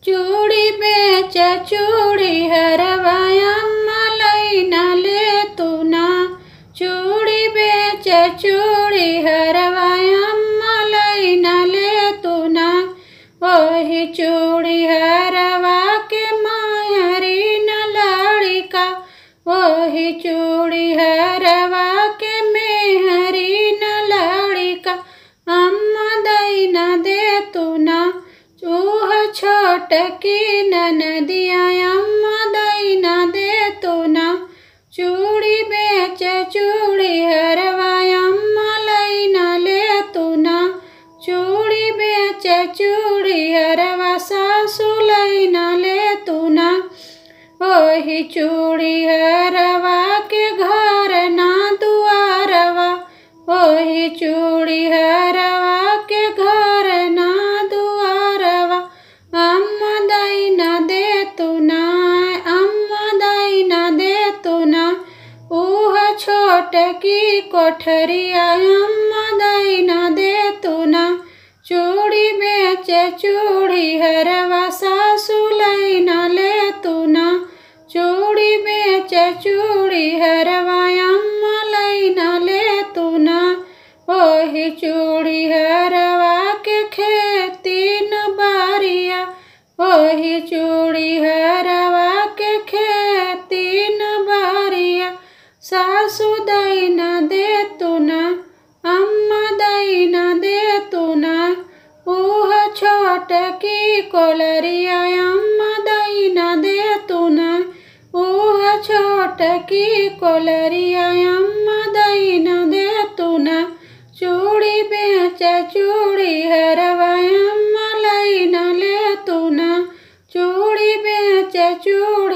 चूड़ी बेच चूड़ी हरवा अम्मा लैना ले तू ना। चूड़ी बेच चूड़ी हरवा अम्मा लैना ले तू ना। ओही चूड़ी हरवा के मायरी न लड़िका, ओही चूड़ी हरवा के मेहरी न लड़िका। अम्मा दैना दे तू ना। ऊह छोट की ननदिया अम्मा दैना दे तू ना। चूड़ी बेच चूड़ी हरवा अम्मा लैना ले तू ना। चूड़ी बेच चूड़ी हरवा सासू लैना ले तू ना। ओही चूड़ी हरवा के घर ना दुआरवा, ओही चूड़ी हरवा के घर ना दुआरवा। अम्मा दैना दे तू ना, अम्मा दैना दे तू ना। ऊह छोट की कोठरिया अम्मा दैना दे तू ना। चूड़ी बेच चूड़ी हरवा सासू लैना ले तू ना। चूड़ी बेच चूड़ी हरवा अम्मा लैना ले तू ना। ओही चूड़ी हरवा के खेती न बारिया, ओही चूड़ी हरवा के खेती न बारिया। सासू दैना दे तू ना, अम्मा दैना दे तू ना। ऊह छोट की कोलरिया अम्मा दैना दे तू ना। ऊह छोट की कोलरिया अम्मा दैना दे तू ना। चूड़ी बेच चूड़ी हरवा अम्मा लैना ले तू ना। चूड़ी बेच चूड़ी